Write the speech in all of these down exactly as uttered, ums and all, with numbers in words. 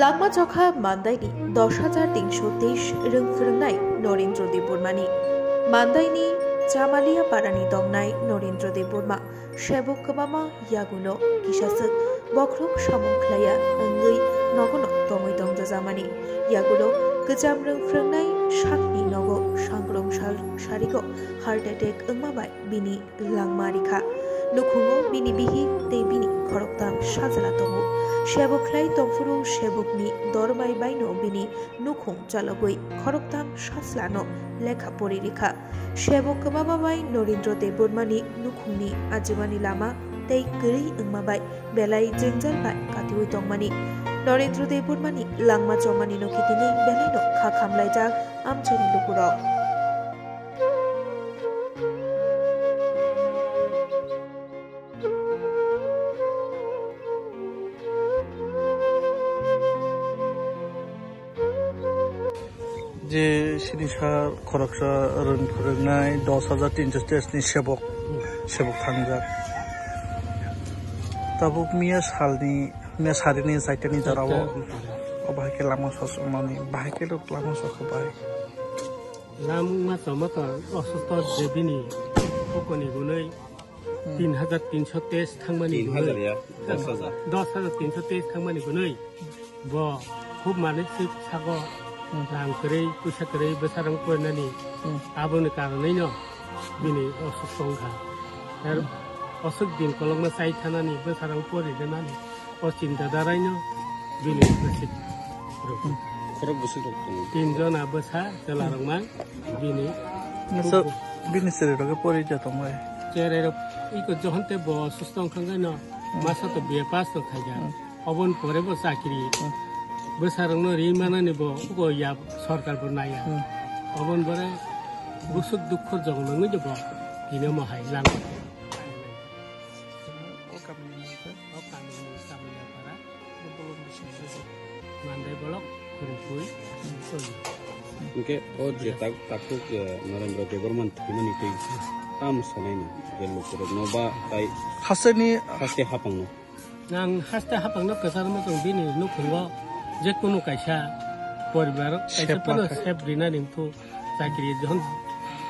Langma chokha mandaini dos hajar tinsho teis rwng phwrwngnai Norendra Debbarmani. Mandaini Chamalia parani tongnai Norendra Debbarma sebok kwbama yagulo kisaswk bokhorok samung khlaiya wngwi nogono tongwi tongjajamani. Yagulo kwcham rwng phwrwngnai sakni nogo sangrom sal sarigo heart attack wngma bai bini langma rikha. Nukhungo bini bihik tei bini khoroktham sajla tongo. Sebok khlai tongphuru sebokni dorbai baino bini nukhung chalogwi khoroktham sajlano lekha pori rikha. Sebok kwbama bai Norendra Debbarmani nukhungni ajimani lama tei kwrwi wngma bai belai jwngjal bai katiui tongmani. Norendra Debbarmani langma chomani no kitinwi belaino kha khamlaijak amchaini lukurok. Je sini sa khoroksa rwng phwrwngnai dos hajar tinso teis ni sebok, sebok thangjak. Tabuk miya salni, miya sarini saitani jorao. Saita. O bahai khe lama sosmani, bahai khe lama sokha bai. Langma choma to osusto je bini pokoni gunui. Hmm. Tin hajar tinso teis thangmani tin hajar gunui. Ya, dos hajar. Dos hajar tinso teis thangmani gunui. Bo khub manisik sago. Hmm. Rang kwrwi, puisa kwrwi, bwsarang porinani. Hmm. Aboni karonwi no bini osuk tongkha. Er Hmm. Osuk din kolokma chai thanani, bwsarang pori rwnani. O chinta daraino bini bwswk rwkha. Khorok bwswk rok tongo. Tin jona bwsa chwla rok mang bini. So, bini chwrai rok pori ja tong bai. Chwrai rok iko johon te bo susto wngkha no masa to B A pass to khaija. Hmm. Obon pore bo chakri. Hmm. Bwsa rok no ri manani bo uko ya sorkar bo naya. Hmm. Obon bore bwswk dukho jong nangwi de bo. Kino mo hai lang. O kamini mungkha? O kamini mungkha Chamalia para. Bo bolong bising se. Mandai bolok, Khurupui, Soi. Hingke o je tak, takhuk, eh, Narendra Debbarma thwimani twi tamo sanai no, je lukurok no ba tai haste ni haste hapang no. Nang haste hapang no kwchar ma tong bini nukhungo je kunu kaisa poribar kaisa sep phano ma kha. Sep rinani wngkhu. Chakri johon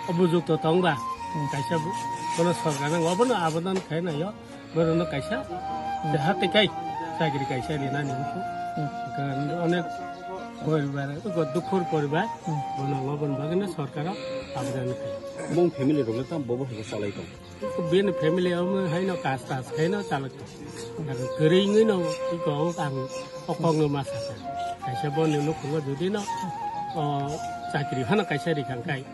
obujukto tongba, hmm, kaisa bo-, bono sorkar nang obono abodon khai naio, bono kaisa, hmm, jaha tei kai chakri kaisa rinani wngkhu. Hmm. Onek poribar, go dukhur poribar, hmm, bono oboni bagwino sorkaro abodon khai. Mong family rokle tam bobo hai salai tong. Bini family omo haino kas tas haino chalok. Ang kwrwi wngwi no iko ang o kokno ma saka. Kaisa boni nukhungo jodi no, o, chakri phano kaisa rikang kai.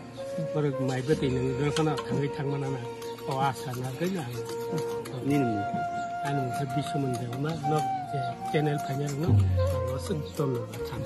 Borok mai bwtwi nang dol phano thangwi thangmana na. O asa na kai na ang. Nini mung? Ani mung khe Biswamoni Debbarma, nok je channel phainai rok no, ang o swk tongno thang.